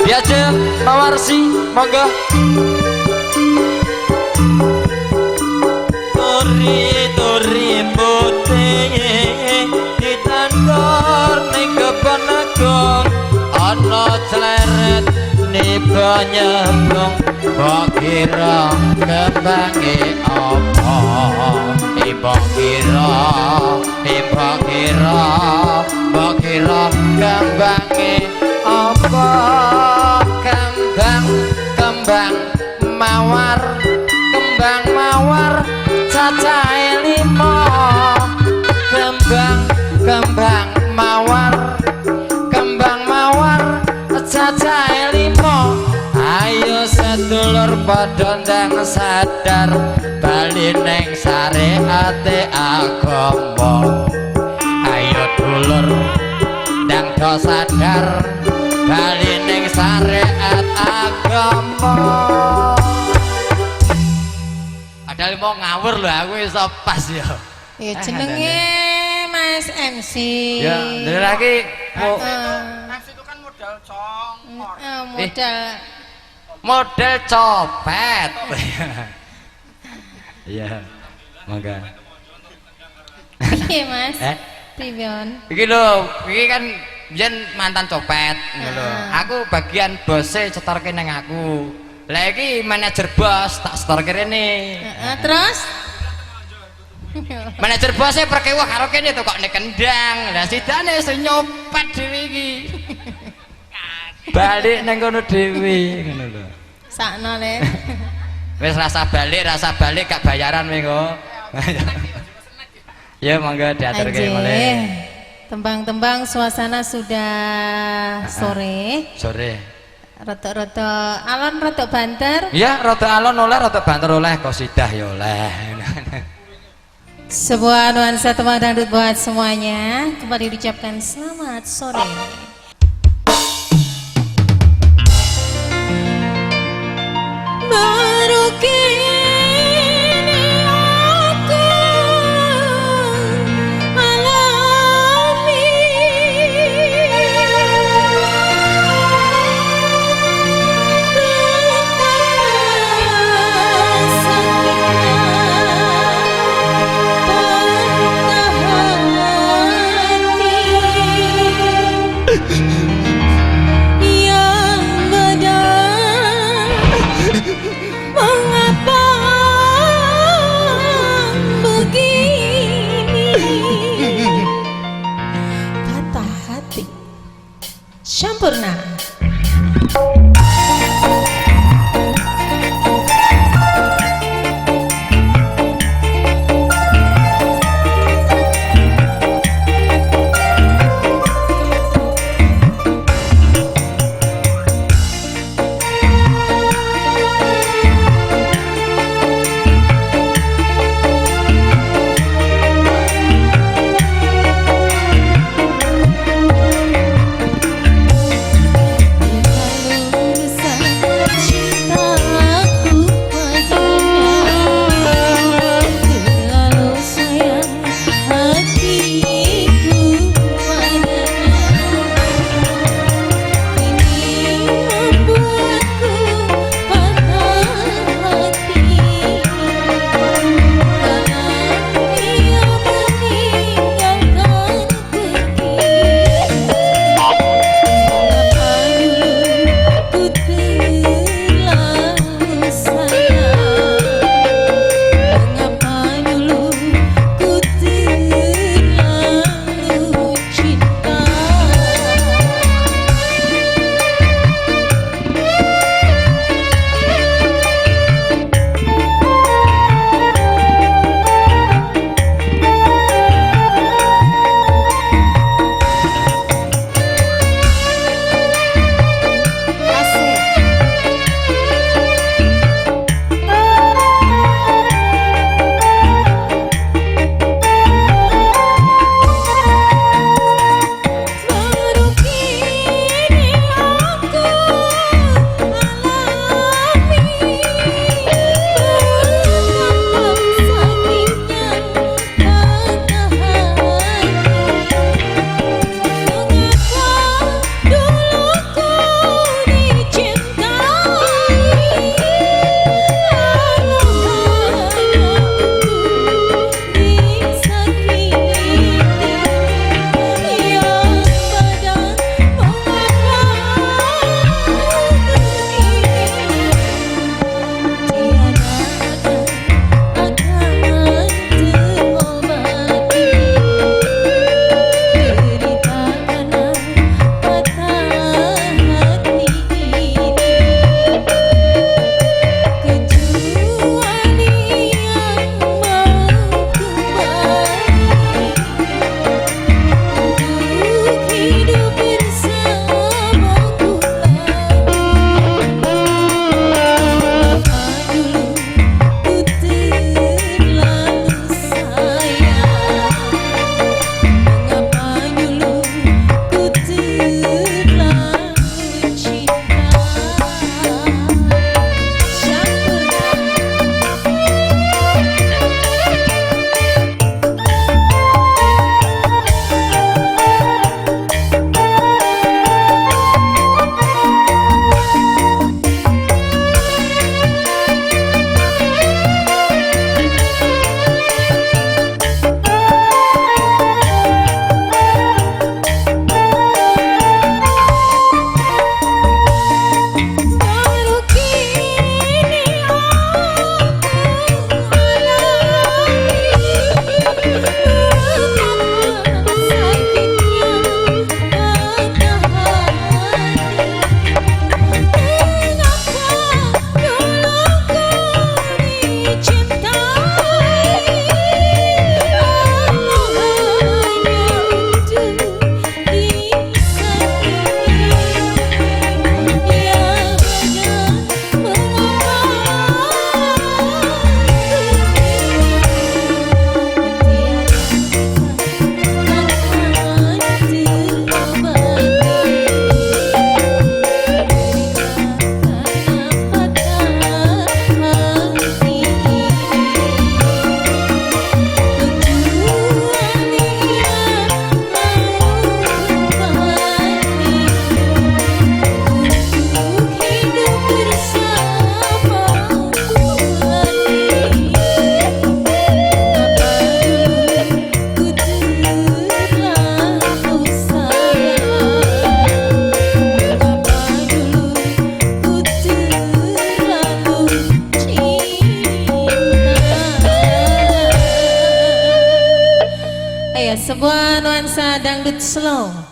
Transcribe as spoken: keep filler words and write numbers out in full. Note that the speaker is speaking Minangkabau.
Diajak mawarsi, monggo. Turi-turi putih ditandor ni kebon agung, ana celeret ni banyabung. Mbok kiro kembange apa? Eh, mbok kiro, eh, mbok kiro, mbok kiro kembange apa? Kembang, kembang mawar, kembang mawar cacahe limo. Kembang, kembang mawar, kembang mawar cacahe limo. Ayo sadulur padha ndang sadar, bali neng syariate agama. Ayo dulur ndang do sadar, bali neng syariat agama. Padahal mau ngawur lho, aku iso pas yo. Ya, eh, jenenge ada nih. Mas M C. Ya, dari lagi. Heeh. M C itu kan modal congor. Eh, modal. Modal copet. Iya, mangga. Iya, Mas. Eh? Pribion. Iki lho, iki kan jen mantan copet, ngono lho. Heeh. Aku bagian bose setorke nang aku. Lah iki manajer bos, tak setorke rene. Heeh, terus? Manajer bose perkewa karo kene to kok nek kendang. Lah sidane sing nyopet dhewe iki. Balik nang kono dhewe, ngono lho. Sakno le. Wis rasa balik, rasa balik gak bayaran weh kok. Ya monggo diaturke. Anjir. Mulai. Tembang-tembang suasana sudah sore. Sore. Rotok-rotok alon, rotok banter. Ya, rotok alon oleh, rotok banter oleh, kosidah ya oleh. Sebuah nuansa tembang dangdut buat semuanya. Kembali diucapkan selamat sore. Baru kini aku alami. Mengapa begini? Patah hati. Sampurna. bit slow.